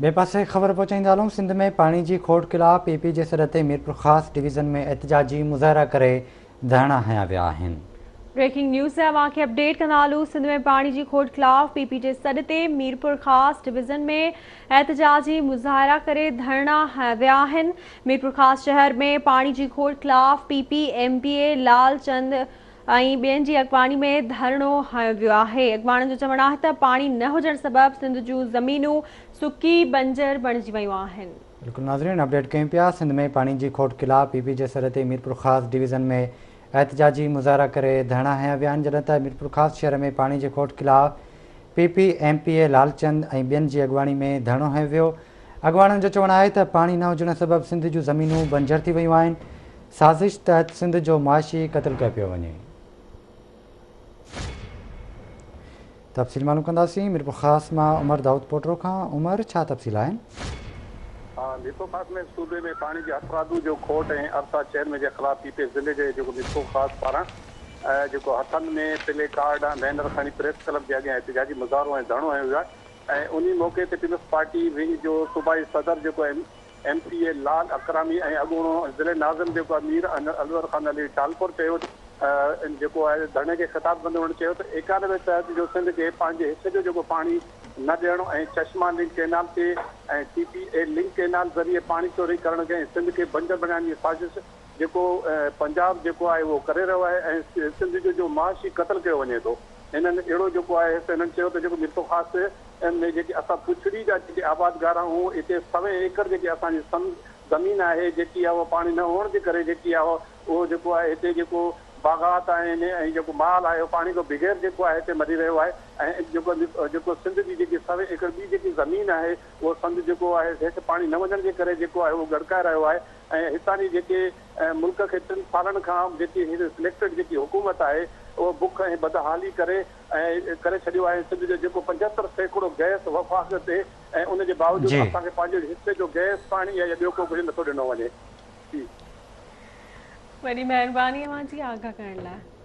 ٻئي پاسي خبر پهچائيندا هلون سنڌ ۾ پاڻي جي کوٽ خلاف پي پي جي سڏ تي ميرپورخاص ڊويزن ۾ احتجاجي مظاهرا ڪري ڌرڻا هنيا ويا آهن. بريڪنگ نيوز اوهان کي اپڊيٽ ڪندا هلون سنڌ ۾ پاڻي جي کوٽ خلاف پي پي جي سڏ تي ميرپورخاص ڊويزن ۾ احتجاجي مظاهرا ڪري ڌرڻا هنيا ويا آهن ميرپورخاص شهر ۾ پاڻي جي کوٽ خلاف P P M P A Lal Chand ۽ ٻين جي اڳواڻي ۾ ڌرڻو هنيو ويو آهي. اڳواڻن جو چوڻ آهي ته پاڻي نه هجڻ سبب سنڌ جون زمينون سڪي بنجر بڻجي ويون آهن. بلڪل ناظرين اپڊيٽ ڪيون پيا سنڌ ۾ پاڻي جي کوٽ خلاف پي پي جي سڏ تي ميرپورخاص ڊويزن ۾ احتجاجي مظاهرا ڪري ڌرڻا هنيا ويا آهن جڏهن ته ميرپورخاص شهر ۾ پاڻي جي کوٽ خلاف P P M P A Lal Chand ۽ ٻين جي اڳواڻي ۾ ڌرڻو هنيو ويو اڳواڻن جو چوڻ آهي ته پاڻي نه هجڻ سبب سنڌ جون زمينون بنجر ٿي ويون آهن سازش تحت سنڌ جو معاشي قتل ڪيو پيو وڃي. تفصيل معلوم ڪنداسين ميرپورخاص مان عمر دائود پوٽرو کان عمر ڇا تفصيل آهن؟ ميرپورخاص ۾ صوبي ۾ پاڻي جي هٿرادو جو کوٽ ۽ ارسا چيئرمين جي خلاف پي پي ضلعي جي جيڪو ميرپورخاص پاران جيڪو هٿن ۾ پلي ڪارڊ ۽ بينر کڻي پريس ڪلب جي اڳيان احتجاجي مظاهرو ۽ ڌرڻو هنيو ويو آهي ۽ انهي موقعي تي پيپلز پارٽي ونگ جو صوبائي صدر جيڪو ايم پي اي لال اڪرامي ۽ اڳوڻو ضلعي ناظم جيڪو آهي مير انور خان علي ٽالپر چيو ته جيڪو آهي ڌرڻي کي خطاب ڪندي هن چيو ته 91 تحت جو سنڌ کي پنهنجي حصي جو جيڪو پاڻي نه ڏيڻ ۽ چشما لنڪ ڪئنال تي ۽ ٽي پي اي لنڪ ڪئنال ذريعي پاڻي چوري ڪرڻ کي ۽ سنڌ کي بنجر بڻائڻ جي سازش جيڪو پنجاب جيڪو آهي اهو ڪري رهيو آهي ۽ سنڌ جو جو معاشي قتل ڪيو وڃي ٿو هنن اهڙو جيڪو آهي هنن چيو ته جيڪو ميرپورخاص ۾ جيڪي اسان پڇڙي جا جيڪي آبادگار آهيون اتي سوين ايڪڙ جيڪي اسان جي سم زمين آهي جيڪي آهي اها پاڻي نه هئڻ جي ڪري جيڪي آهي اهو جيڪو آهي هتي جيڪو باغات آهن ۽ جيڪو مال آهي اهو پاڻي کان بغير جيڪو آهي هتي مري رهيو آهي ۽ جيڪو جيڪو سنڌ جي جيڪي سوين ايڪڙ ٻي جيڪي زمين آهي اهو سنڌ جيڪو آهي هيٺ پاڻي نه وڃڻ جي ڪري جيڪو آهي اهو ڳڙڪائي رهيو آهي ۽ هتان جي جيڪي ملڪ کي ٽن سالن کان جيڪي هي سليڪٽيڊ جيڪي حڪومت آهي اهو بک ۽ بدحالي ڪري ۽ ڪري ڇڏيو آهي سنڌ جو جيڪو 75% گئس وفاق تي ۽ ان جي باوجود اسان کي پنهنجو حصي جو گئس پاڻي يا ٻيو ڪو ڪجهه نٿو ڏنو وڃي. جي. وڏي مهرباني اوهان جي آگاهه ڪرڻ لاء.